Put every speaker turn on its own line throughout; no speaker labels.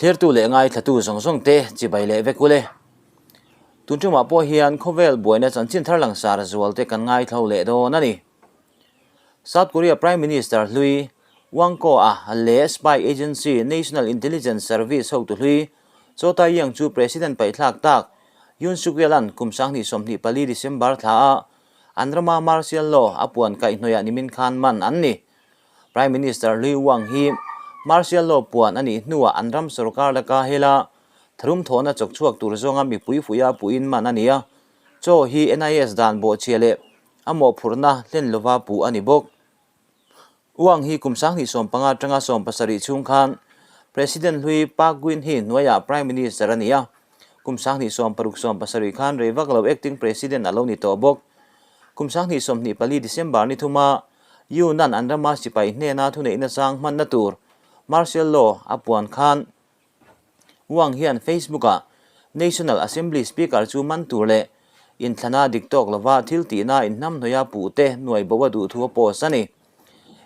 Thlirtu leh ngaithlatu zawng zawng te chibai leh vek ule. Tun tumah pawh hian khawvel buaina chanchin thar langsar zual te kan ngaithlo leh dawn a ni. South Korea Prime Minister hlui Wang Ko-a leh spy agency National Intelligence Service hotu hlui Cho Tae-young chu President paihthlak tak Yoon Suk-yeol-a'n kum 2024 December thla a an rama martial law a puan kaihhnawihah nimin khan man an ni. Prime Minister hlui Wang hi martial law puan a nih hnuah an ram sorkar laka hela tharum thawhna chawkchhuak tur zawnga mipui fuiha puhin man a ni a. Cho hi NIS dan bawhchhia leh A mawhphurhna hlen lova puh a ni bawk. Wang hi kum 2015 atanga 17 chhung khan President hlui Park Geun-hye hnuaiah Prime Minister a ni a, kum 2016 17 khan rei vak lo acting President a lo ni tawh bawk. Kum 2024 December ni thuma Yoon-a'n an rama sipai hnena thuneihna chang hmanna tur martial law a puan khan Wang hian Facebook-ah National Assembly Speaker chu man tur leh inthlana dik tawk lova thil tihna inhnamhnawih a puhte nuai bo a duh thu a post a ni.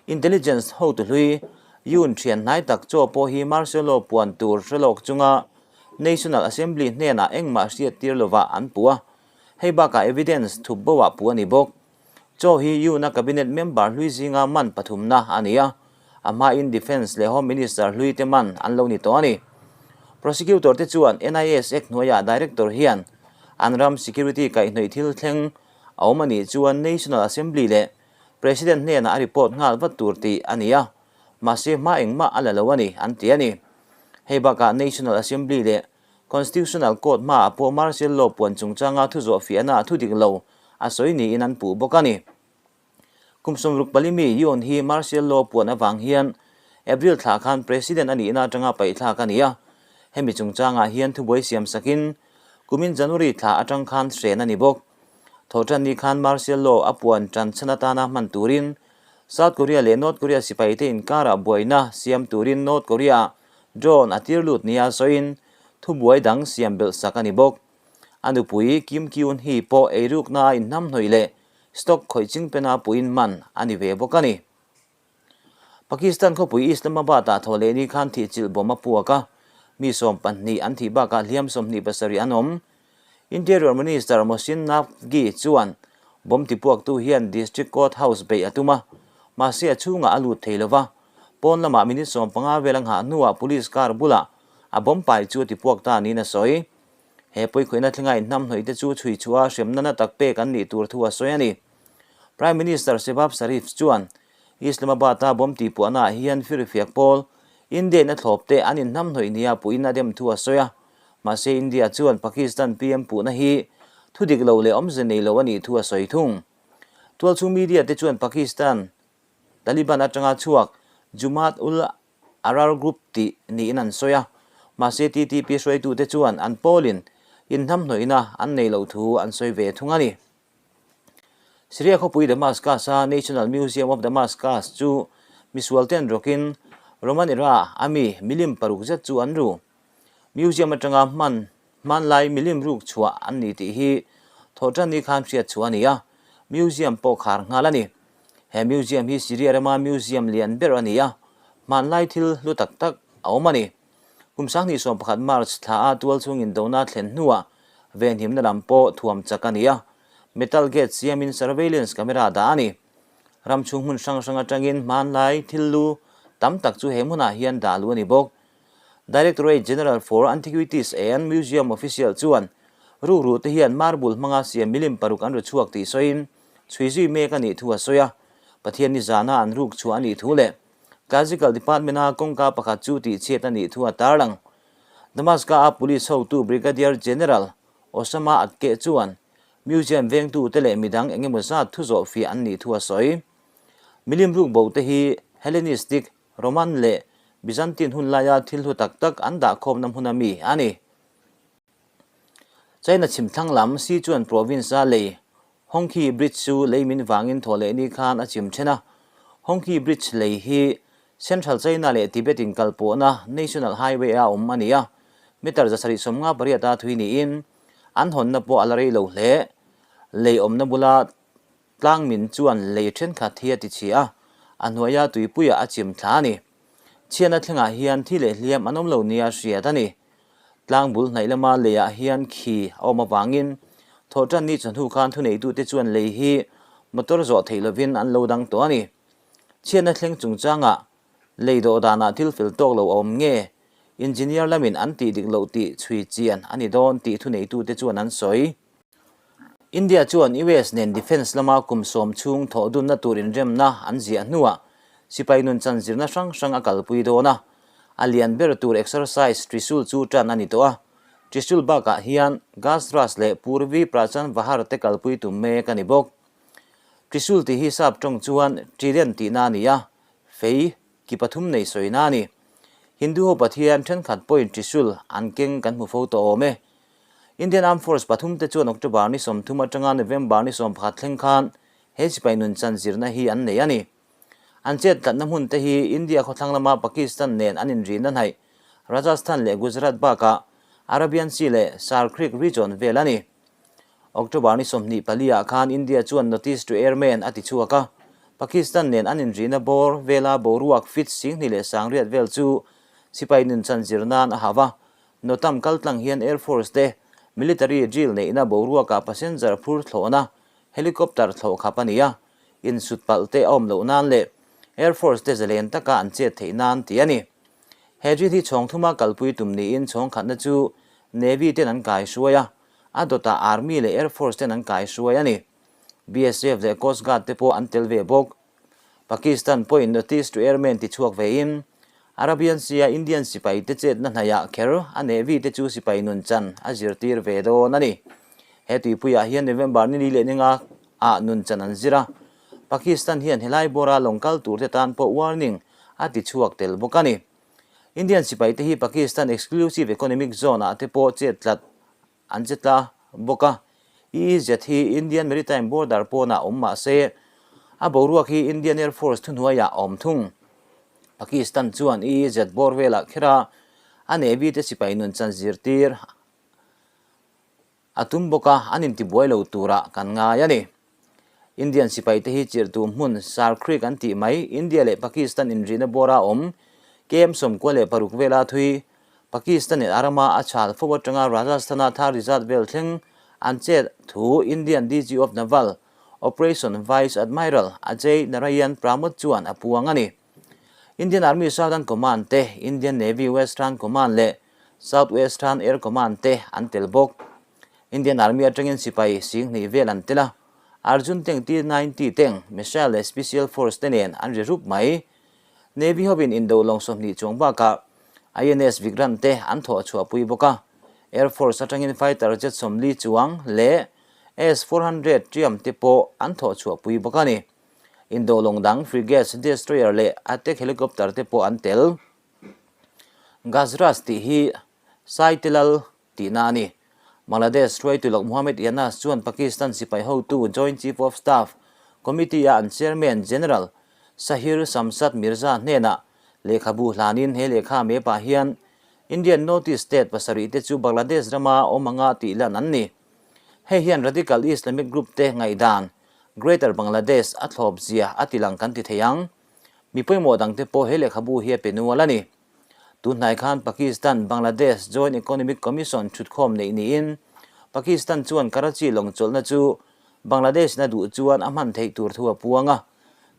Intelligence hotu hlui Yoon thian hnai tak chaw pawh hi martial law puan tur hre lawk chunga National Assembly hnenah engmah hriat tir lovah an puh a, hei bakah evidence thup bo ah puh a ni bawk. Chaw hi Yoon-a cabinet member hlui zinga man pathumna a ni a, a hmain Defence leh Home Minister hlui te man an lo ni tawh a ni. Prosecutor te chuan NIS Act hnuaiah Director hian an ram security kaihhnawih thil thleng a awm a nih chuan National Assembly leh President hnenah a report nghal vat tur tih a ni a, mahse hma engmah a la lo a ni an ti a ni. Hei bakah National Assembly leh Constitutional Court hmaah pawh martial law puan chungchanga thu zawh fiahna thu dik lo a sawi niin an puh bawk a ni. Kum 64 mi Yoon hi martial law puan avang hian April thla khan President a nihna atanga paihthlak a ni a, hemi chungchangah hian thubuai siam sakin kumin January thla atang khan hren a ni bawk. Thawhtanni khan martial law a puan tan chhan atana hman turin South Korea leh North Korea sipaite inkarah buaina siam turin North Korea-ah Drone a tir lut nia sawiin thubuai dang siam belh sak a ni bawk. A nupui Kim Kyun-hee pawh eirukna a inhnamhnawih leh stock khawih chingpena puiin man a ni ve bawk a ni. Pakistan khawpui Islamabad-ah thaw leh ni khan thihchilh bawm a puak a, mi 12 an thih bakah hliam 27 an awm. Interior Minister Mohsin Naqvi chuan bomb tipuaktu hian District Court House beih a tum a, mahse a chhungah a lut thei lova, Pawn lamah minute 15 vel a nghah hnuah police car bulah a bomb pai chu a tipuak ta niin a sawi. He pawikhawihna thlenga inhnamhnawih te chu chhui chhuah a hremna na tak pek an nih tur thu a sawi a ni. Prime Minister Shehbaz Sharif chuan Islamabad-a bomb tihpuahnaah hian firfiak pawl India-in a thlawp te an inhnamhnawih nia puhin a dem thu a sawi a. Mahse India chuan Pakistan PM puhna hi thu dik lo leh awmze nei lo a nih thu a sawi thung. Tualchhung media te chuan Pakistan Taliban atanga chhuak Jumaat ul Ahrar Group tih niin an sawi a, mahse TTP hruaitute chuan an pawlin inhnamhnawihna an nei loh thu an sawi ve thung a ni. Syria khawpui Damascus-a National Museum of Damascus chu misualten rawkin Roman era a mi milim paruk zet chu an ru. Museum atanga hman Hmanlai milim ruk chhuah an ni tih hi thawhtanni khan hriat chhuah a ni a, museum pawh khar nghal a ni. He museum hi Syria rama museum lian ber a ni a, hmanlai thil hlu tak tak a awm a ni. Kum 2011 March thla a tual chhungin dona thlen hnuah venhimna lam pawh thuam chak a ni a, metal gate siamin surveillance camera dah a ni. Ram chhung hmun hrang hrang atangin hmanlai thil lu tam tak chu he hmunah hian dah luh a ni bawk. Directorate General for Antiquities and Museum official chuan rukru te hian marble hmanga siam milim paruk an ru chhuak tih sawiin chhui zui mek a nih thu a sawi a. Pathian ni zana an ruk chhuah a nih thu leh Classical Department-a kawngka pakhat chu tihchhiat a nih thu a tarlang. Damascus-a police hotu Brigadier General Osama Atkeh chuan museum vengtute leh midang eng emaw zat thu zawh fiah an nih thu a sawi. Milim ruk bo te hi Hellenistic Roman leh Byzantine hun laia thil hlu tak tak an dah khawmna hmuna mi a ni. China chhimthlang lam Sichuan province-a lei Hongqi Bridge chu lei min vangin thaw leh ni khan a chim then a. Hongqi Bridge lei hi Central China leh Tibet inkalpawhna National Highway-a awm a ni a, meter 758 a thui niin an hawnna pawh a la rei lo hle. Lei awmna bula Tlangmin chuan lei thenkhat hi a ti chhi a, a hnuaia tuipuiah a chim thla a ni. Chhiatna thlengah hian thi leh hliam an awm lo nia hriat a ni. Tlang bul hnaih lama leiah hian khi a awm avangin thawhṭan ni chawhnu khan thuneitute chuan lei hi motor zawh theih lovin an lo dang tawh a ni. Chhiatna thleng chungchangah lei dawh danah thil fel tawk lo a awm nge? Engineer lamin an tih dik loh tih chhui chian a ni dawn tih thuneitute chuan an sawi. India chuan US nen defence lama kum sawm chhung thawh dunna tur inremna an ziah hnuah sipai nun chan zirna hrang hrang a kalpui dawn a. A lian ber tur exercise Trishul chu tan a ni tawh a. Trishul bakah hian Gajraj leh Purvi Prachan Vahar te kalpui tum mek a ni bawk. Trishul tih hi sap tawng chuan Trident tihna a ni a, fei ki pathum nei sawina a ni. Hindu ho Pathian thenkhat pawhin Trishul an keng kan hmu fo tawh awm e. Indian Armed Force pathum te chuan October ni 30 atanga November ni 11 thleng khan he sipai nun chan zirna hi an nei a ni. An chet tlatna hmun te hi India khawthlang lama Pakistan nen an inrihna hnaih Rajasthan leh Gujarat bakah Arabian Sea leh Sar Creek region vel a ni. October ni 24 ah khan India chuan Notice to Airmen a ti chhuak a, Pakistan nen an inrihna bawr vela boruak fit 2800 vel chu sipai nun chan zir nan a hau a, Notam kaltlang hian Air Force te military drill neihna boruakah passenger phur thlawhna helicopter thlawh khap a ni a, insut palh te a awm loh nan leh Air Force te zalen taka an chet theih nan tih a ni. He drill hi chhawng thuma kalpui tum niin chhawng khatna chu Navy ten an kai hruai a, a dawtah Army leh Air Force ten an kai hruai a ni. BSF leh Coast Guard te pawh an tel ve bawk. Pakistan pawhin Notice to Airmen ti chhuak vein Arabian Sea-a Indian sipai te chetna hnaihah kher a Navy te chu sipai nun chan a zirtir ve dawn a ni. He tuipuiah hian November ni li leh ninga ah nun chan an zir a, Pakistan hian helai bawra lawng kal tur te tan pawh warning a ti chhuak tel bawk a ni. Indian sipai te hi Pakistan Exclusive Economic Zone ah te pawh chet tlat An che tla bawk a, EEZ hi Indian Maritime Border pawnah awm mah se, a boruak hi Indian Air Force thuhnuaiah a awm thung. Pakistan chuan EEZ bawr velah khera a Navy te sipai nun chan zirtir a tum bawk a, an intibuai lo turah kan ngai a ni. Indian sipaite hi chirhtu hmun Sar Creek an tih mai, India leh Pakistan inrihna bawra awm, KM 96 vela thui, Pakistan in a rama a chhal fo atanga Rajasthan-a thar rizat vel thleng an chet thu Indian DG of Naval Operation Vice Admiral Ajay Narayan Pramod chuan a puang a ni. Indian Army Southern Command te, Indian Navy Western Command leh South Western Air Command te an tel bawk. Indian Army atangin sipai 2000 vel an tel a, Arjun tank T-90 tank, missile leh special force te nen an ri rup mai. Navy hovin indo lawng 20 chuang bakah INS Vikrant te an thawh chhuahpui bawk a, Air Force atangin fighter jet 40 chuang leh S-400 Triumph te pawh an thawh chhuahpui bawk a ni. Indo lawng dang frigates, destroyer leh attack helicopter te pawh an tel. Gajraj tih hi Saitilal tihna a ni. Bangladesh hruaitu Lok Mohammed Yunus chuan Pakistan sipai hotu Joint Chief of Staff Committee-a an Chairman General Sahir Shamshad Mirza hnenah lehkhabu hlanin he lehkha mepah hian Indian Northeast state pasarih te chu Bangladesh rama awm anga tih lan an ni. Hei hian radical Islamic group te ngaihdan Greater Bangladesh a thlawp zia a tilang kan ti thei ang. Mi pawimawh dangte pawh he lehkhabu hi a pe nual a ni. Tunhnai khan Pakistan Bangladesh Joint Economic Commission thutkhawm neih niin Pakistan chuan Karachi lawng chawlhna chu Bangladesh in a duh chuan a hman theih tur thu a puang a.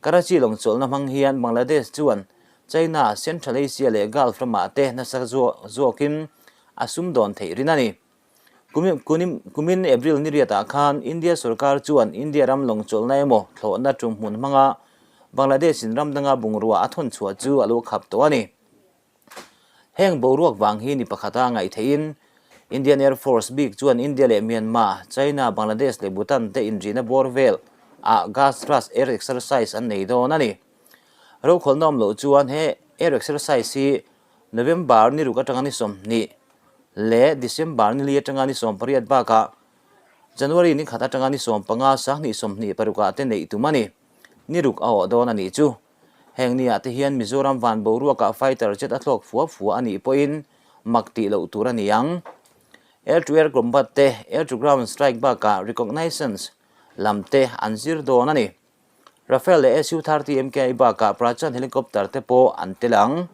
Karachi lawng chawlhna hmang hian Bangladesh chuan China, Central Asia leh Gulf ramah te nasa zawkin a sumdawn theih rin a ni. Kumin April ni riatah khan India sorkar chuan India ram lawng chawlhna emaw thlawhna tum hmun hmanga Bangladesh in ram danga bungrua a thawn chhuah chu a lo khap tawh a ni. Heng boruak vang hi ni pakhata ngaih theihin Indian Air Force bik chuan India leh Myanmar, China, Bangladesh leh Bhutan te inrihna bawr vel ah Gajraj Air Exercise an nei dawn a ni. Rokhawlna awm loh chuan he air exercise hi November ni ruk atanga ni 20 leh December ni li atanga ni 18 bakah January ni khat atanga ni 15 2026 ah te neih tum a ni. Ni ruk a awh dawn a nih chu. Heng ni ah te hian Mizoram van boruakah fighter jet a thlawk fua fua a nih pawhin mak tih loh tur a ni ang. Air to air combat te, air to ground strike bakah reconnaissance lam te an zir dawn a ni. Rafale leh Su-30 MKI bakah Prachand helicopter te pawh an tel ang.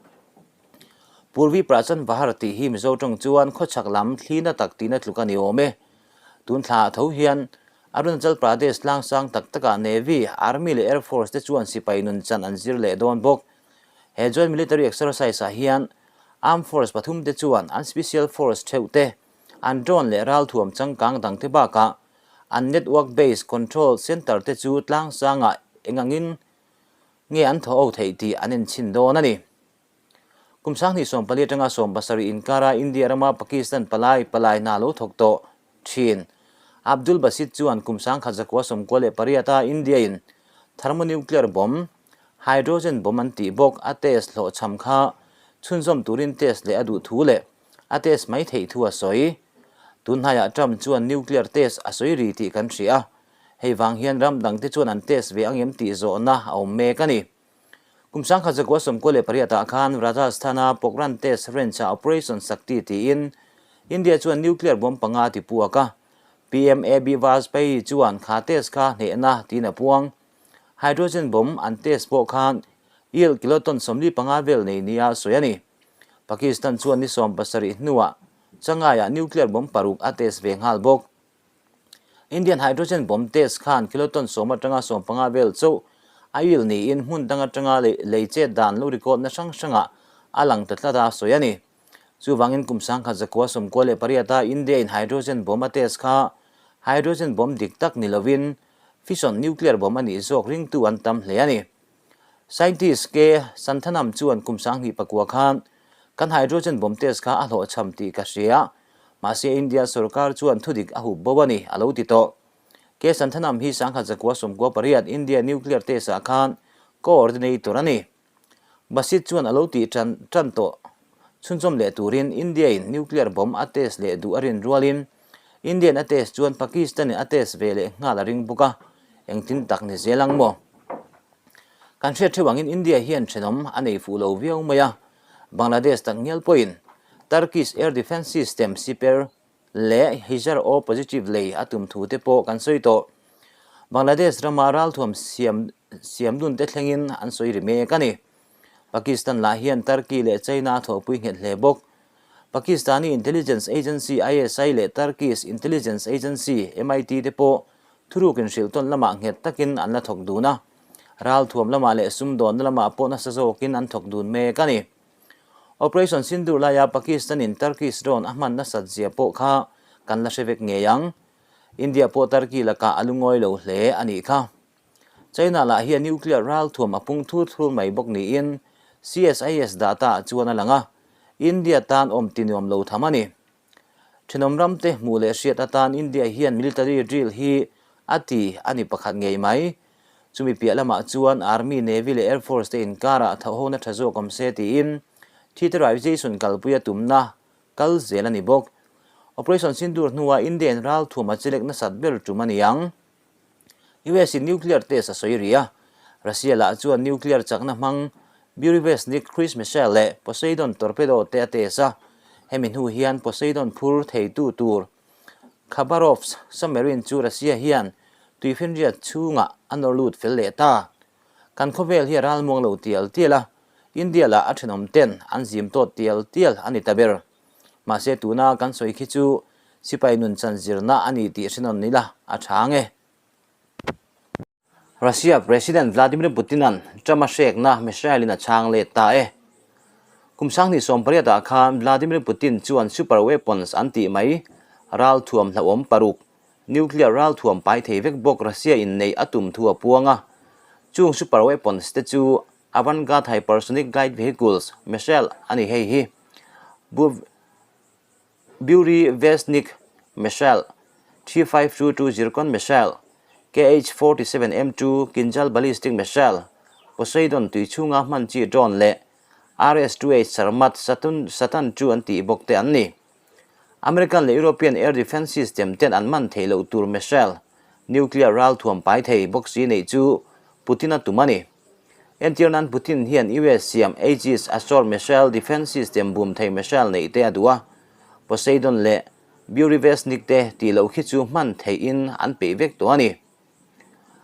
Purvi Prachan Vahar tih hi Mizo tawng chuan khawchhak lam thli na tak tihna tluk a ni awm e. Tun thlaah tho hian Arunachal Pradesh tlangsang tak takah Navy, Army leh Air Force te chuan sipai nun chan an zir leh dawn bawk. He Joint Military Exercise ah hian Armed Force pathum te chuan an Special Force theuh te, an drone leh ralthuam changkang dang te bakah an Network Based Control Centre te chu tlangsangah engangin nge an thaw ho theih tih an enchhin dawn a ni. Kum 2014 atanga 70 inkara India rama Pakistan palai palai hna lo thawk tawh thin Abdul Basit chuan kum 1998 a India in thermonuclear bomb, hydrogen bomb an tih bawk a test hlawhchham kha chhunzawm turin test leh a duh thu leh a test mai theih thu a sawi. Tunhnaiah Trump chuan nuclear test a sawi ri tih kan hria. Hei vang hian ram dangte chuan an test ve angem tih zawhna a awm mek a ni. Kum 1998 ah khan Rajasthan-a Pokhran test range-ah Operation Shakti tiin India chuan nuclear bomb panga a ti puak a. PM AB Vajpayee chuan kha test kha hnehna tiin a puang. Hydrogen bomb an test pawh khan yield kiloton 45 vel nei nia sawi a ni. Pakistan chuan ni 70 hnuah Changaiah nuclear bomb paruk a test ve nghal bawk. Indian hydrogen bomb test khan kiloton 10 atanga 15 vel chauh a yield niin hmun dang atanga lei chet dan lo record na hrang hrangah a lang ta tlat a sawi a ni. Chuvangin kum 1998 a India in hydrogen bomb a test kha hydrogen bomb dik tak ni lovin fission nuclear bomb a nih zawk ringtu an tam hle a ni. Scientist K. Santhanam chuan kum 2009 khan kan hydrogen bomb test kha a hlawhchham tih ka hria, mahse India sorkar chuan thudik a hup bo a ni, a lo ti tawh. K. Santhanam hi 1998 India nuclear test ah khan coordinator a ni. Basit chuan a lo tih tan tan tawh. Chhunzawm leh turin India in nuclear bomb a test leh duh a rin rualin India in a test chuan Pakistan in a test ve leh nghal a ring bawk a, engtin tak ni zel ang maw? Kan hriat theuh angin India hian thenawm a nei fuh lo viau mai a, Bangladesh tak ngial pawhin Turkish Air Defence System Siper leh Hijar O Positive lei a tum thu te pawh kan sawi tawh. Bangladesh rama ralthuam siam siam dun te thlengin an sawi ri mek a ni. Pakistan lah hian Turkey leh China a thawhpui nghet hle bawk. Pakistani intelligence agency ISI leh Turkish intelligence agency MIT te pawh thuruk inhrilh tawn lamah nghet takin an la thawk dun a. Ralthuam lamah leh sumdawnna lamah pawh nasa zawkin an thawk dun mek a ni. Operation Sindoor laia Pakistan-in Turkish drone a hman nasat zia pawh kha kan la hre vek ngei ang. India pawh Turkey lakah a lungawi lo hle a nih kha. China lah hian nuclear ralthuam a pung thur thur mai bawk niin CSIS data ah chuan a lang a, India tan awm ti nuam lo tham a ni. Thenawm ramte hmuh leh hriat atan India hian military drill hi a ti a ni pakhat ngei mai. Chumi piah lamah chuan Army, Navy leh Air Force te inkarah thauhhona tha zawk awm se tiin theaterization kalpui a tumna kal zel a ni bawk. Operation Sindoor hnuah India in ralthuam a chelek nasat ber tum a ni ang. US in nuclear test a sawi ri a, Russia lah chuan nuclear chakna hmang Burevestnik cruise missile leh Poseidon torpedo te a test a, hemi hnu hian Poseidon phur theitu tur Khabarovsk submarine chu Russia hian tuifinriat chhungah a nawr lut fel leh ta. Kan khawvel hi a ralmuang lo tial tial a, India lah a thenawm ten an zim tawt tial tial a ni ta ber. Mahse tuna kan sawi khi chu sipai nun chan zirna a ni tih hrenawn ila a tha ang e. Russia President Vladimir Putin-a'n Trump-a hrekna missile-in a chhang let ta e. Kum 2018 ah khan Vladimir Putin chuan super weapons an tih mai ralthuam hlauhawm paruk, nuclear ralthuam pai thei vek bawk Russia in neih a tum thu a puang a. Chung super weapons te chu Avangard hypersonic glide vehicles missile a ni hei hi. Burevestnik missile, 3522 Zircon missile, KH-47M2 Kinzhal ballistic missile, Poseidon tui chhunga hman chi drone leh RS-2H Sarmat Saturn Satan 2 an tih bawk te an ni. American leh European air defence system ten an man theih loh tur missile, nuclear ralthuam pai thei bawk si neih chu Putin a tum a ni. Entir nan Putin hian US siam Aegis Ashore missile defence system bum thei missile neih te a duh a, Poseidon leh Burevestnik te tih loh khi chu hman theihin an peih vek tawh a ni.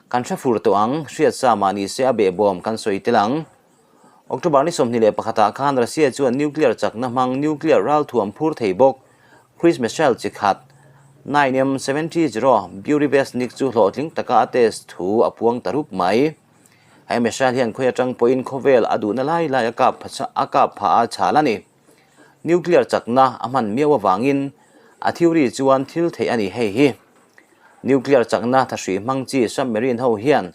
Kan hre fur tawh ang, hriat sa mah ni se a behbawm kan sawi tel ang. October ni 21 ah khan Russia chuan nuclear chakna hmang nuclear ralthuam phur thei bawk Cruise missile chi khat 9M 70 Burevestnik chu hlawhtling taka a test thu a puang ta rup mai. He missile hian khawi atang pawhin khawvel a duhna lai lai a kap a kap phah a chhal a ni. Nuclear chakna a hman miau avangin a theory chuan thil theih a ni hei hi. Nuclear chakna thahrui hmang chi submarine ho hian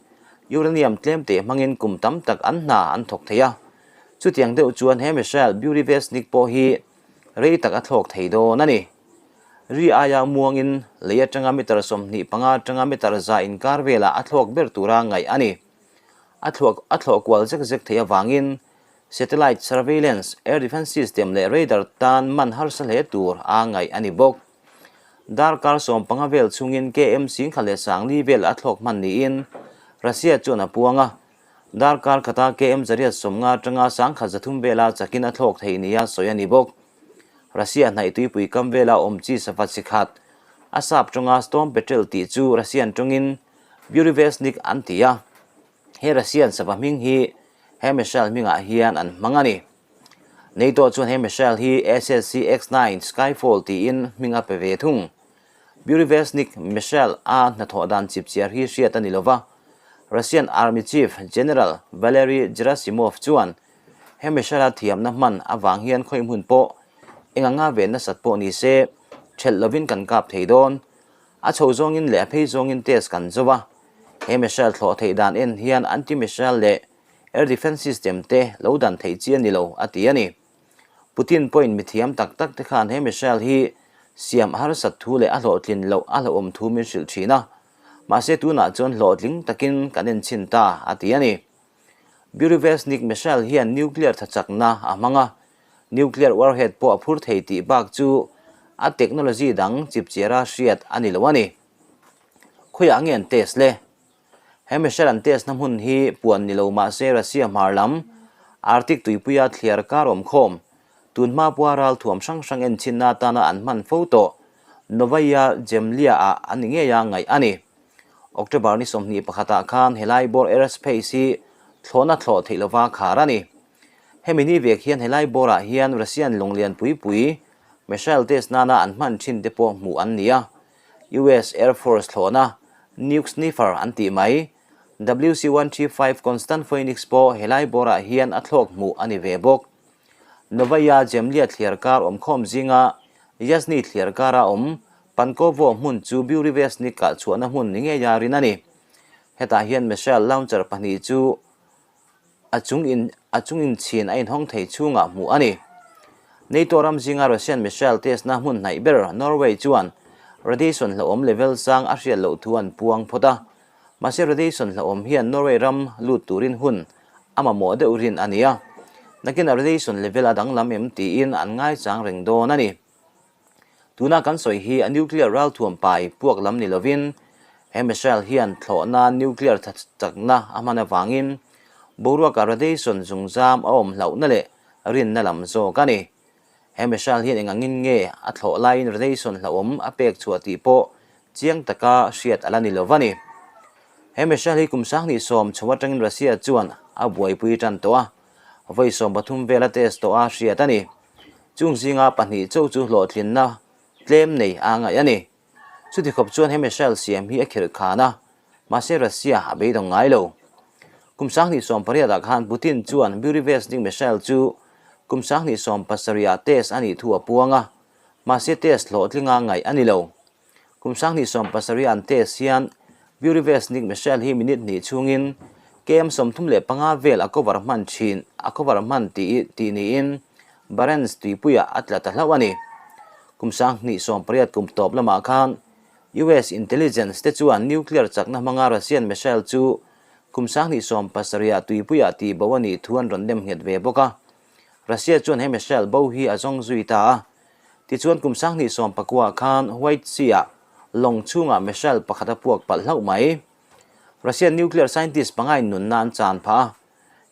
uranium tlem teh hmangin kum tam tak an hna an thawk thei a. Chutiang deuh chuan he missile Burevestnik pawh hi rei tak a thlawk thei dawn a ni. Ri aia muangin lei atanga meter 25 atanga meter 100 inkar velah a thlawk ber tura ngaih a ni. A thluak a thlawh kual zek zek theih avangin satellite surveillance, air defence system leh radar tan man harsa hle tur a ngaih a ni bawk. Darkar 15 vel chhungin KM 1040 vel a thlawk hman niin Russia chuan a puang a, Darkar khata KM 150 atanga 1300 vela chakin a thlawk thei nia sawi a ni bawk. Russia hnaih tuipui kam vela awm chi sava chi khat, a sap tawnga Storm Petrel tih chu Russian tawngin Burevestnik an ti a, he Russian sava hming hi he missile hmingah hian an hmang a ni. NATO chuan he missile hi SSC-X-9 Skyfall tiin hming a pe ve thung. Burevestnik missile a hnathawh dan chipchiar hi hriat a ni lova, Russian Army Chief General Valery Gerasimov chuan he missile a thiamna hman avang hian khawi hmun pawh eng anga ve nasat pawh ni se thelh lovin kan kap thei dawn. A chho zawngin leh a phei zawngin test kan zo a, he missile thlawh theih dan en hian anti-missile leh air defence system te lo dan theih chi a ni lo, a ti a ni. Putin pawhin mithiam tak tak te khan he missile hi siam a harsat thu leh a hlawhtlin loh a hlauhawm thu min hrilh thin a, mahse tunah chuan hlawhtling takin kan enchhin ta, a ti a ni. Burevestnik missile hian nuclear thachakna a hmang a, nuclear warhead pawh a phur thei tih bak chu a technology dang chipchiara hriat a ni lo a ni. Khawiah nge an test le? He missile an test na hmun hi puan ni lo mahse Russia hmar lam Arctic tuipuia thliar kar awm khawm, tun hma pawha ral thuam hrang hrang enchinna atana an hman fo tawh Novaya Zemlya ah an ni ngei a ngaih a ni. October ni 21 ah khan helai bawr airspace hi thlawhna thlawh theih lova khar a ni. Hemi ni vek hian helai bawrah hian Russian lunglian pui pui missile test nana an hman thin te pawh hmuh an ni a. US Air Force thlawhna Nuke Sniffer an tih mai, WC-135 Constant Phoenix pawh helai bawrah hian a thlawk hmuh a ni ve bawk. Novaya Zemlya thliar kar awmkhawm zinga Yasny thliar kara awm Pankovo hmun chu Burevestnik kah chhuahna hmun ni ngeia rin a ni. Hetah hian missile launcher pahnih chu A chung in a chung in chhin a inhawng thei chhungah hmuh a ni. NATO ram zinga Russian missile test na hmun hnaih ber Norway chuan radiation hlauhawm level sang a hriat loh thu an puang phawt a. Mahse radiation hlauhawm hian Norway ram lut turin hun a mamawh deuh rin a ni a. Nakinah radiation level a danglam em tiin an ngaichang reng dawn a ni. Tuna kan sawi hi a nuclear ralthuam pai puak lam ni lovin he missile hian thlawhna nuclear chakna a hman avangin boruaka radiation zungzam a awm hlauhna leh rinna lam zawk a ni. He missile hian eng angin nge a thlawh laiin radiation hlauhawm a pek chhuah tih pawh chiang taka hriat a la ni lova ni. He missile hi kum 2010 chho atangin Russia chuan a buaipui tan tawh a, vawi 13 vel a test tawh a hriat a ni. Chung zinga pahnih chauh chu hlawhtlinna tlem nei a ngaih a ni. Chuti khawp chuan he missile siam hi a khirh khan a, mahse Russia a beidawng ngai lo. Kum 2018 ah khan Putin chuan Burevestnik missile chu kum 2017 ah test a nih thu a puang a, mahse test hlawhtlinga ngaih a ni lo. Kum 2017 an test hian Burevestnik missile hi minute hnih chhungin KM 35 vel a cover hman thin a cover hman tih tih niin Barents tuipuiah a tla ta hlauh a ni. Kum 2018 kum tawp lamah khan US intelligence te chuan nuclear chakna hmanga Russian missile chu kum 2017 tuipuiah tih bo a nih thu an rawn nem nghet ve bawk a. Russia chuan he missile bo hi a zawng zui ta a. Tichuan kum 2019 khan White Sea-ah lawng chhungah missile pakhat a puak palh hlauh mai. Russian nuclear scientist pangain nunna an chan phah a.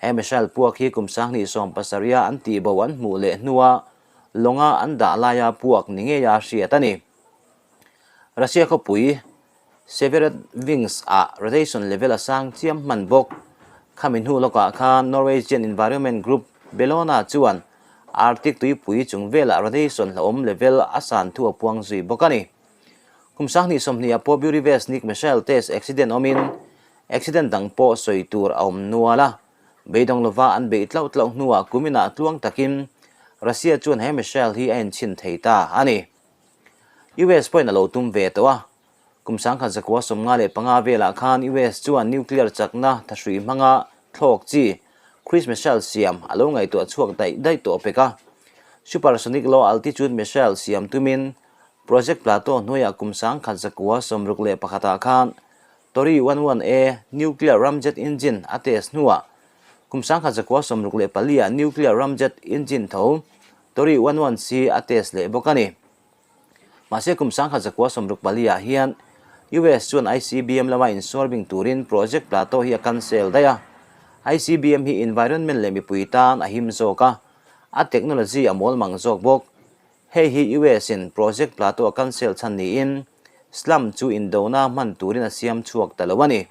He missile puak hi kum 2017 an tih bo an hmuh leh hnua lawnga an dah laia puak ni ngeia hriat a ni. Russia khawpui Severodvinsk-ah radiation level a sang chiam hman bawk. Khami hnu lawkah khan Norwegian Environment Group Bellona chuan Arctic tuipui chung velah radiation hlauhawm level a san thu a puang zui bawk a ni. Kum sanghnih sawmhnih ah pawh Burevestnik missile test accident awmin accident dang pawh sawi tur a awm nual a. Beidawng lova an beih tlauh tlauh hnuah kuminah tluang takin Russia chuan he missile hi a enchhin thei ta a ni. US pawhin a lo tum ve tawh a. Kum sangkhat zakua 55 velah khan US chuan nuclear chakna thahrui hmanga thlawk chi cruise missile siam a lo ngaihtuah chhuak daih daih tawh pek a. Supersonic low altitude missile siam tumin Project Plato hnuaiah kum sangkhat zakua 61 ah khan Tori 11A nuclear ramjet engine a test hnuah kum sangkhat 964 ah nuclear ramjet engine tho Tori 11C a test leh bawk a ni. Mahse kum 1964 ah hian US chuan ICBM lama insuarbing turin Project Plato hi a cancel daih a. ICBM hi environment leh mipui tan a him zawk a, a technology a mawl mang zawk bawk. Hei hi US in Project Plato a cancel chhan niin Slum chu indona hman turin a siam chhuak ta lo a ni.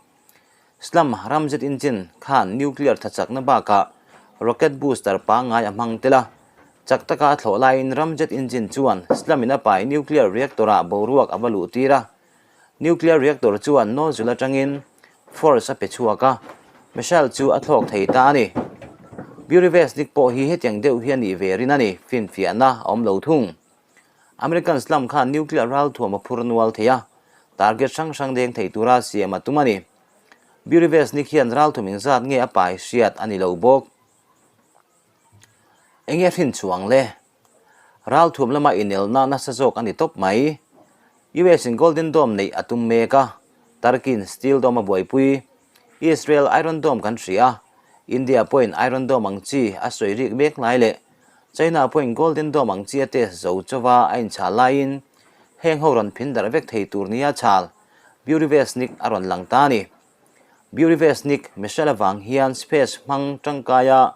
Slum ramjet engine khan nuclear thachakna bakah rocket booster pangngai a hmang tel a. Chak taka a thlawh laiin ramjet engine chuan Slum in a pai nuclear reactor ah boruak a va luh tir a. Nuclear reactor chuan nozzle atangin force a pe chhuak a, missile chu a thlawk thei ta a ni. Burevestnik pawh hi hetiang deuh hi a nih ve rin a ni, finfiahna a awm lo thung. American Slum khan nuclear ralthuam a phur nual thei a, target hrang hrang deng thei tura siam a tum a ni. Burevestnik hian ralthuam engzat nge a pai hriat a ni lo bawk. Enge hrin chuang le? Ralthuam lama inelna nasa zawk a ni tawp mai. US in Golden Dome neih a tum mek a, Turkey in Steel Dome a buaipui. Israel Iron Dome kan hria a, India pawhin Iron Dome ang chi a sawi rik mek lai leh China pawhin Golden Dome ang chi a test zo chauva a inchhal laiin heng ho rawn phin darh vek thei tur nia chhal Burevestnik a rawn lang ta a ni. Burevestnik missile avang hian space hmang tangkaia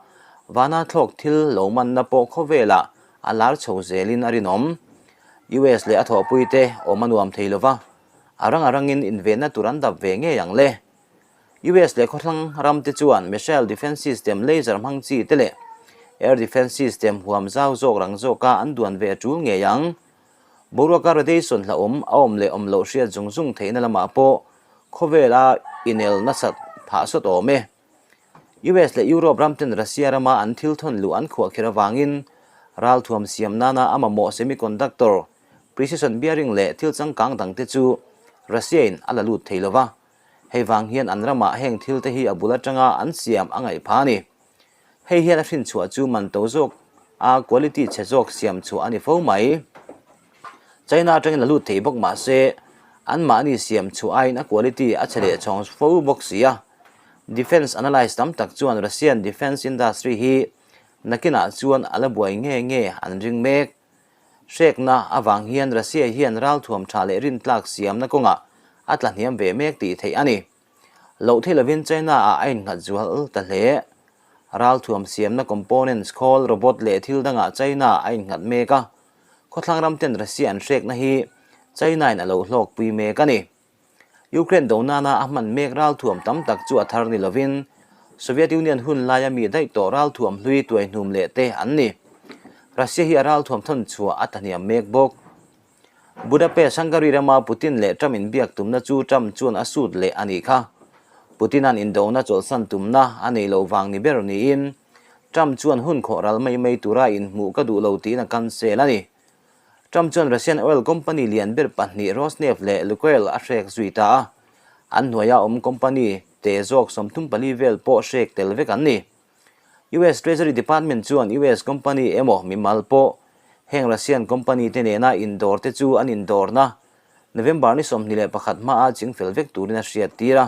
vana thlawk thil lo manna pawh khawvelah a lar chho zelin a rinawm. US leh a thawhpuite awm a nuam thei lova, a rang a rangin invenna tur an dap ve ngei ang le. US leh khawthlang ram te chuan missile defense system laser hmang chi te leh air defense system huam zau zawk rang zawka an duan ve a tul ngei ang. Boruaka radiation hlauhawm a awm leh awm loh hriat zung zung theihna lamah pawh khawvela inel nasat phah sawt awm e. US leh Europe ram ten Russia rama an thil thawn luh an khuah kher avangin ralthuam siam nana a mamawh semiconductor, precision bearing leh thil changkang dangte chu Russia in a la lut thei lova. Hei vang hian an ramah heng thil te hi a bul atanga an siam a ngaih pha a ni. Hei hian a hrinchhuah chu man to zawk a quality chhe zawk siam chhuah a ni fo mai. China atangin a lut thei bawk mah se anmahni siam chhuah aiin a quality a chhe leh chhawng fo bawk si a. Defence analyst tam tak chuan Russian defence industry hi nakinah chuan a la buai nge nge an ring mek. Hrekna avang hian Russia hian ralthuam tha leh rintlak siamna kawngah a tla hniam ve mek tih theih a ni. Loh theih lovin China ah a innghat zual ta hle. Ralthuam siamna components, khawl, robot leh thil dangah China a innghat mek a, khawthlang ram ten Russia an hrekna hi China in a lo hlawkpui mek a ni. Ukraine do nana a hman mek ralthuam tam tak chu a thar ni lovin Soviet Union hun laia mi daih tawh ralthuam hlui tuaihnum leh te an ni. Russia hi a ralthuam thawn chhuah a tlahniam mek bawk. Budapest, Hungary rama Putin leh Trump inbiak tumna chu Trump chuan a sut leh a nih kha. Putin-a'n indona chawlhsan tumna a neih loh vang ni ber niin Trump chuan hun khawh ral mai mai tura inhmuh ka duh lo tiin a cancel a ni. Trump chuan Russian oil company lian ber pahnih Rosneft leh Lukoil a hrek zui ta a, an hnuaia awm company te zawk 34 vel pawh hrek tel vek an ni. US Treasury Department chuan US company emaw mimal pawh heng Russian company te nena indawr te chu an indawrna November ni 21 hmaa chingfel vek turin a hriat tir a,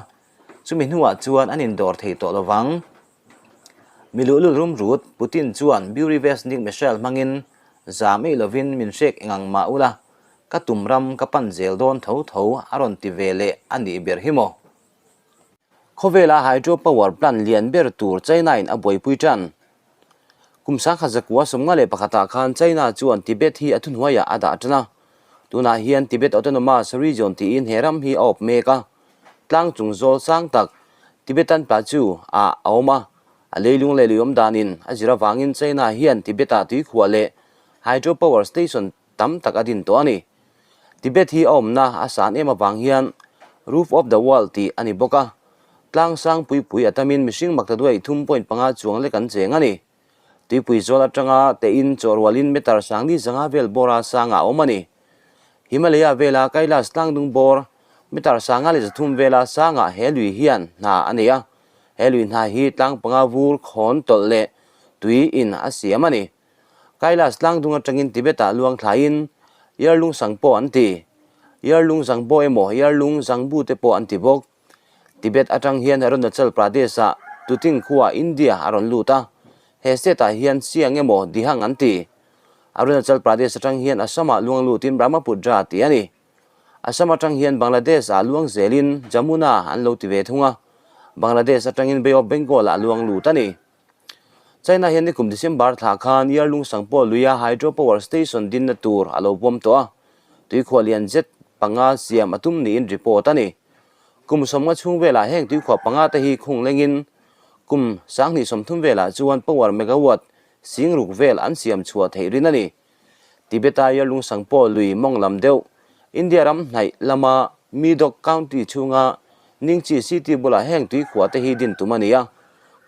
chumi hnuah chuan an indawr thei tawh lovang. Mi luhlul rum rut, Putin chuan Burevestnik missile hmangin zam eih lovin min hrek engang mah ula, ka tum ram ka pan zel dawn tho tho a rawn ti ve leh a nih ber hi maw? Khawvela hydro power plant lian ber tur China in a buaipui tan. Kum 1951 ah khan China chuan Tibet hi a thuhnuaiah a dah tan a. Tunah hian Tibet Autonomous Region tiin he ram hi a awp mek a. Tlang chung zawl sang tak. Tibetan Plateau ah a awm a, a leilung leh lui awm danin a zir avangin China hian Tibet-ah tuikhuah leh hydropower station tam tak a din tawh a ni. Tibet hi a awmna a san em avang hian Roof of the World tih a ni bawk a, tlang sang pui pui a tamin mihring maktaduai 3.5 chuang lek an cheng a ni. Tuipui zawl atanga tein chawhrualin meter sangli zanga vel bawra sangah a awm a ni. Himalaya vela Kailash tlangdung bawr meter 53 vela sangah he lui hian hna a nei a, he lui hna hi tlang panga vur khawn tawlh leh tui in a siam a ni. Kailash tlangdung atangin Tibet-ah luang thlaiin Yarlung Sangpo an ti. Yarlung Zangbo emaw Yarlung Zangbu te pawh an ti bawk. Tibet atang hian Arunachal Pradesh-ah Tuting khuaah India a rawn lut a, he state-ah hian Siang emaw Dihang an ti. Arunachal Pradesh atang hian Assam-ah luang lutin Brahmaputra tih a ni. Assam atang hian Bangladesh-ah luang zelin Jamuna an lo ti ve thung a, Bangladesh atangin Bay of Bengal-ah luang lut a ni. China hian nikum December thla khan Yarlung Sangpo luia hydro power station dinna tur a lo pawm tawh a, tuikhuah lian zet panga siam a tum niin report a ni. Kum sawmnga chhung velah heng tuikhuah panga te hi khung lengin kum 2030 velah chuan power megawatt sing ruk vel an siam chhuah theih rin a ni. Tibet-a Yarlung Sangpo lui mawng lam deuh, India ram hnaih lama Medog County chhunga Ningxi City bulah heng tuikhuah te hi din tum a ni a.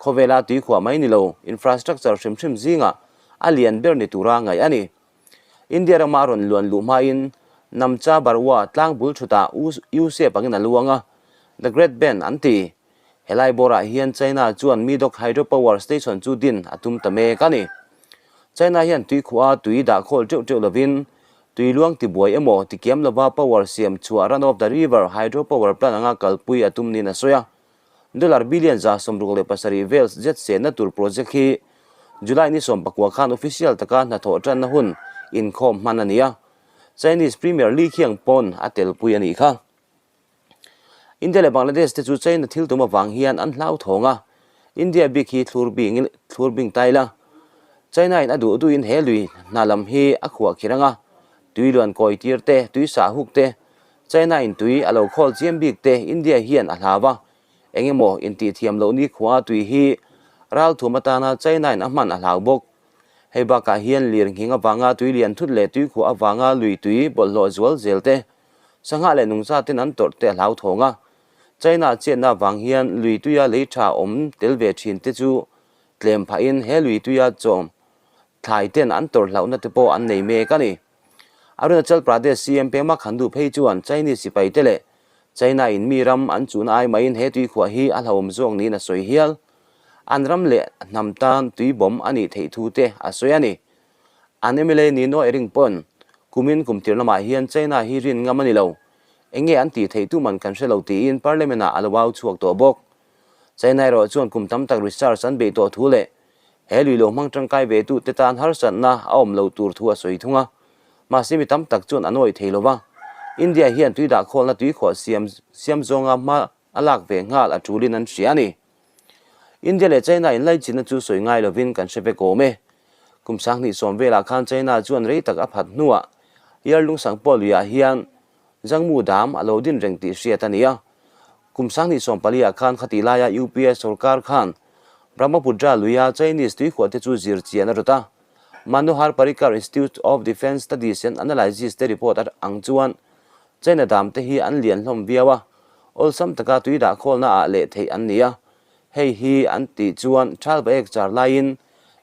Khawvela tuikhuah mai ni lo, infrastructure hrim hrim zingah a lian ber ni tura ngaih a ni. India rama a rawn luan luh hmain Namcha Barwa tlang bul thutah U-shape angin a luang a, The Great Bend an ti. Helai bawrah hian China chuan Medog Hydropower Station chu din a tum ta mek a ni. China hian tuikhuah tui dah khawl teuh teuh lovin tui luang tibuai emaw tikiam lova power siam chhuah run of the river hydropower plant anga kalpui a tum niin a sawi a. Dollar billion 67 vel zet senna tur project hi July ni 19 khan official taka hnathawh tanna hun inkhawm hman a ni a. Chinese Premier Li Qiang pawn a telpui a nih kha. India leh Bangladesh te chu China thil tum avang hian an hlauthawng a, India bik hi thlur bing thlur bing ta ila. China in a duh duhin he lui hna lam hi a khuah khir ang a, tui luan kawi tir te, tui sah huk te, China in tui a lo khawl chiam bik te India hian a hlau a, eng emaw intih thiam loh nikhua tui hi ralthuam atana China in a hman a hlau bawk. Hei bakah hian lir nghing avanga tui lian thut leh tui khuah avanga lui tui bawlhhlawh zual zel te, Sangha leh nungcha ten an tawrh te a hlauthawng a, China chetna avang hian lui tuia lei tha awm tel ve thin te chu tlem phahin he lui tuia chawm thlai ten an tawrh hlauhna te pawh an nei mek a ni. Arunachal Pradesh CM Pema Khandu phei chuan Chinese sipai te leh China in mi ram an chuhna ai maiin he tuikhuah hi a hlauhawm zawk niin a sawi hial. An ram leh hnam tan tui bawm a nih theih thu te a sawi a ni. An mla Nino Ering pawn kumin kum tir lamah hian China hi rin ngam a ni lo. Eng nge an tih theih tuman kan hre lo tiin Parliament ah a lo au chhuak tawh bawk. China erawh chuan kum tam tak research an beih tawh thu leh he lui lo hmang tangkai ve tu te tan harsatna a awm lo tur thu a sawi thung a. Mahse mi tam tak chuan an awih thei lo va. India hian tui dahkhawlna tuikhuah siam siam zawnga hma a lak ve nghal a tulin an hria a ni. India leh China inlaichinna chu sawi ngai lovin kan hre vek awm e. Kum 2010 velah khan China chuan rei tak a phat hnuah Yarlung Sangpo luiah hian Zhangmu Dam a lo din reng tih hriat a ni a. Kum 2014 ah khan khatih laia UPA sorkar khan Brahmaputra luia Chinese tuikhuah te chu zir chian a rawt a. Manohar Parrikar Institute of Defence Studies and Analysis te report ang chuan China dam te hi an lian hlawm viau a, awlsam taka tui dah khawlna ah leh theih an ni a. Hei hi an tih chuan Thal Baek char laiin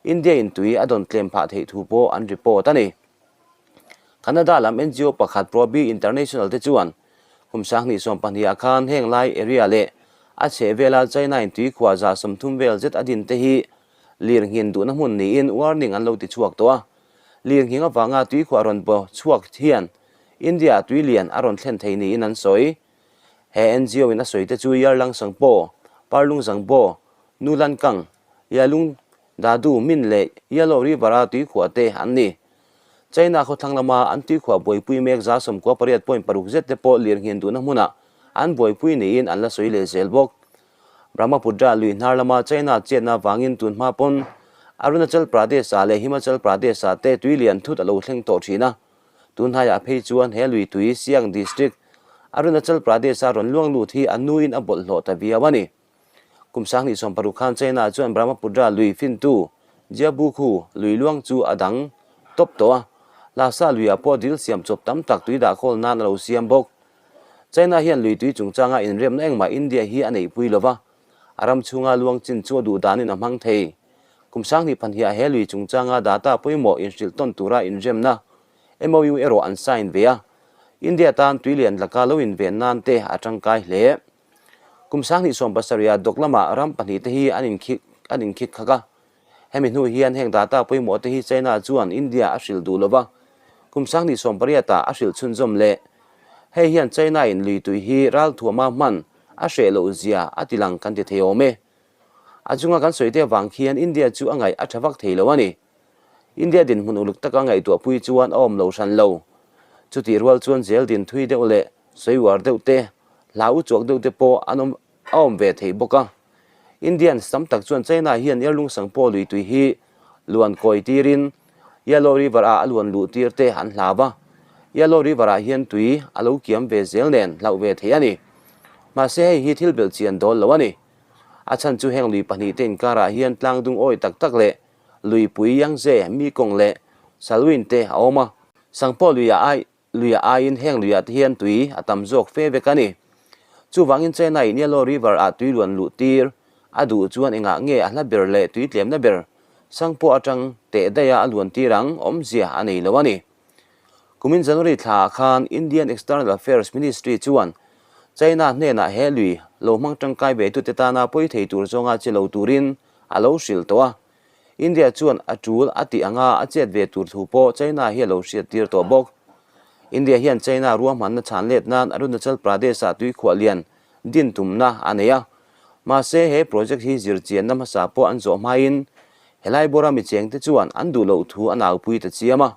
India in tui a dawn tlem phah theih thu pawh an report a ni. Canada lam NGO pakhat Probi International te chuan kum 2020 ah khan heng lai area leh a chheh vela China in tui khuah 30 vel zet a din te hi lir nghin duhna hmun niin warning an lo ti chhuak tawh a. Lir nghing avanga tui khuah rawn baw chhuak hian India ah tui lian a rawn thlen thei niin an sawi. He NGO in a sawi te chu Yarlang Sangpo, Parlung Zangbo, Nulankang, Yalung Dadu Min leh Yellow River a tuikhuah te an ni. China khawthlang lama an tuikhuah buaipui mek 98.6 zet te pawh lirnghin duhna hmunah an buaipui niin an la sawi leh zel bawk. Brahmaputra lui hnar lama China chetna avangin tun hma pawn Arunachal Pradesh ah leh Himachal Pradesh ah te tui lian thut a lo thleng tawh thin a. Tun hnaiah phei chuan he lui tui Siang District, Arunachal Pradesh a rawn luang lut hi a nuin a bawlhhlawh ta viau a ni. Kum 2016 khan China chuan Brahmaputra lui fintu Jiabukhu lui luang chu a dang tawp tawh a, Lhasa luiah pawh dil siam chawp tam tak tui dah khawl nan a lo siam bawk. China hian lui tui chungchanga inremna engmah India hi a neihpui lo va, a ram chhunga luang chin chu a duh danin a hmang thei. Kum 2002ah he lui chungchanga data pawimawh inhrilh tawn tura inremna MOU erawh an sign ve a, India tan tui lian laka lo inven nan te a tangkai hle. Kum 2017ah dawk lamah ram pahnihte hi an inkhik an inkhik khak a. Hemi hnu hian heng data pawimawh te hi China chuan India a hrilh duh lova, kum 2018ah a hrilh chhunzawm leh. Hei hian China in lui tui hi ralthuama hman a hreh loh zia a tilang kan ti thei awm e. A chunga kan sawi te avang khian India chu a ngaih a tha vak thei lo a ni. India dinhmun uluk taka ngaihtuahpui chuan a awm lo hran lo. Chutih rual chuan zel din thui deuh leh sawi uar deuh te, hla u chuak deuh te pawh an awm a awm ve thei bawk a. Indians tam tak chuan China hian Yarlung Sangpo lui tui hi luan kawi tirin Yellow River ah a luan luh tir te an hlau a. Yellow River ah hian tui a lo kiam ve zel nen hlauh ve thei a ni. Mahse hei hi thil belh chian dawl lo a ni. A chhan chu heng lui pahnih te inkarah hian tlang dung awi tak tak leh luipui Yangtze, Mekong leh Salween te a awm a. Sangpo luiah ai luiah aiin heng luiah te hian tui a tam zawk fe vek a ni. Chuvangin China in Yellow River ah tui luan luh tir a duh chuan engah nge a hla ber leh tui tlemna ber Sangpo atang teh daih a a luan tir ang awmzia a nei lo a ni. Kumin January thla ah khan Indian External Affairs Ministry chuan China hnenah he lui lo hmang tangkai ve tute tana pawi thei tur zawnga che lo turin a lo hrilh tawh a. India chuan a tul a tih anga a chet ve tur thu pawh China hi a lo hriat tir tawh bawk. India hian China ruahmanna chhan let nan Arunachal Pradesh-ah tuikhuah lian din tumna a nei a. Mahse, he project hi zirchianna hmasa pawh an zawh hmain helai bawra mi chengte chuan an duh loh thu an aupui ta chiam a.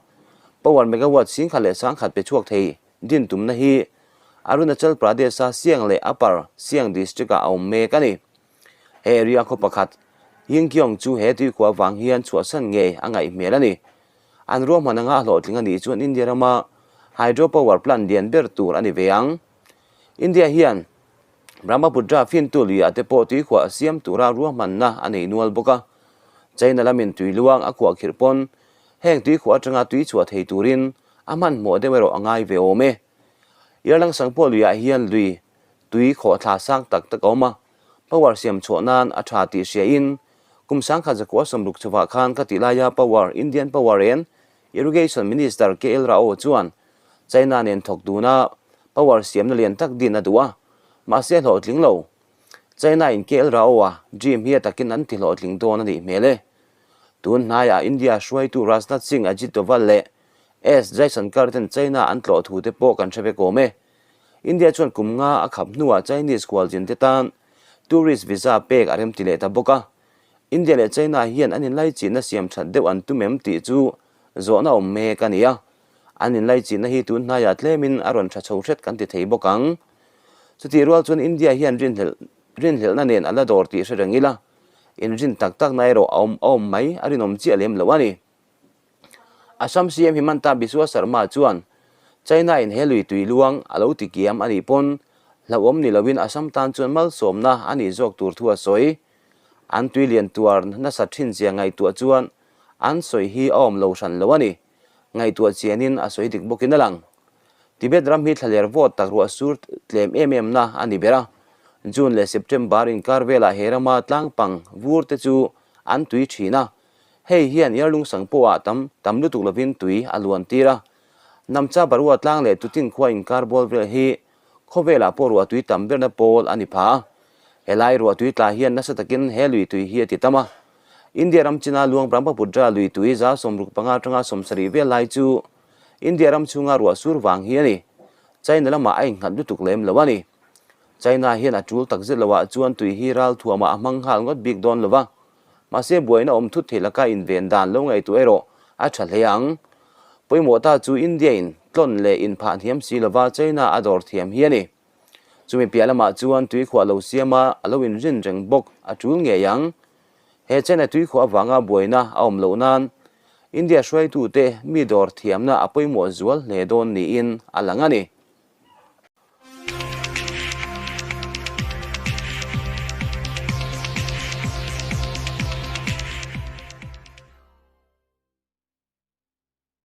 Power megawatt 10,000 leh 10,000 pe chhuak thei din tumna hi Arunachal Pradesh-a Siang leh Upper Siang district-ah a awm mek a ni. He area khaw pakhat, Yingkiong chu he tuikhuah vang hian chhuahsan ngei a ngaih hmel a ni. An ruahman anga a hlawhtling a nih chuan India rama hydropower plant lian ber tur a ni ve ang. India hian Brahmaputra fintu luiah te pawh tuikhuah siam tura ruahmanna a nei nual bawk a. China lamin tui luang a khuah khirh pawn heng tuikhuah atanga tui chhuah thei turin a hmanhmawh deuh erawh a ngai ve awm e. Yarlang Sangpawh luiah hian lui tui khawhthla sang tak tak a awm a, power siam chhuah nan a tha tih hria in kum 1960 chhovah khan ka tih laia Power, Indian Power and Irrigation Minister KL Rao chuan China nen thawk duna power siamna lian tak din a duh a, mahse a hlawhtling lo. China in KL Rao a dream hi a takin an ti hlawhtling dawn a nih hmel e. Tun hnaiah India hruaitu Rajnath Singh, Ajit Doval leh S Jaishankar ten China an tlawh thu te pawh kan hre vek awm e. India chuan kum nga a khap hnuah Chinese khualzin te tan tourist visa pek a remti leh ta bawk a. India leh China hian an inlaichinna siam that deuh an tum em tih chu zawhna awm mek a ni a. An inlaichinna hi tun hnaiah tlemin a rawn tha chho hret kan ti thei bawk ang. Chutih rual chuan India hian rinhlelh rinhlelhna nen a la dawr tih hre reng ila, inrin tak takna erawh a awm a awm mai a rinawm chiah lem lo a ni. Assam CM Himanta Biswa Sarma chuan China in he lui tui luang a lo ti kiam a nih pawn hlauhawm ni loin Assam tan chuan malsawmna a nih zawk tur thu a sawi. An tui lian tuar nasa thin zia ngaihtuah chuan an sawi hi a awm lo hran lo a ni. Ngaihtuah chianin a sawi dik bawkin a lang. Tibet ram hi thlaler vawt tak ruah sur tlem em em na a ni ber a. June leh September inkar velah he rama tlangpang vur te chu an tui thin a. Hei hian Yarlung Sangpawh ah tam tam lutuk lovin tui a luan tir a. Namcha Barua tlang leh Tutin khua inkar bawl vel hi khawvelah pawh ruah tui tam berna pawl a ni pha a. Helai ruah tui tla hian nasa takin he lui tui hi a ti tam a. India ram china luang Brahmaputra lui tui 65 atanga 70 vel lai chu India ram chhunga ruah sur vang hi a ni. China lamah a innghat lutuk lem lo a ni. China hian a tul takzet loah chuan tui hi ral thuamah a hmang nghal ngawt bik dawn lova. Mahse buaina awm thut theih laka inven dan lo ngaihtuah erawh a tha hle ang. Pawimawh ta chu India in tlawn leh inphah hniam si lova China a dawr thiam hi a ni. Chumi piah lamah chuan tuikhuah lo siama a lo inrin reng bawk a tul ngei ang. He China tuikhuah avanga buaina a awm loh nan India hruaitute mi dawr thiamna a pawimawh zual hle dawn niin a lang a ni.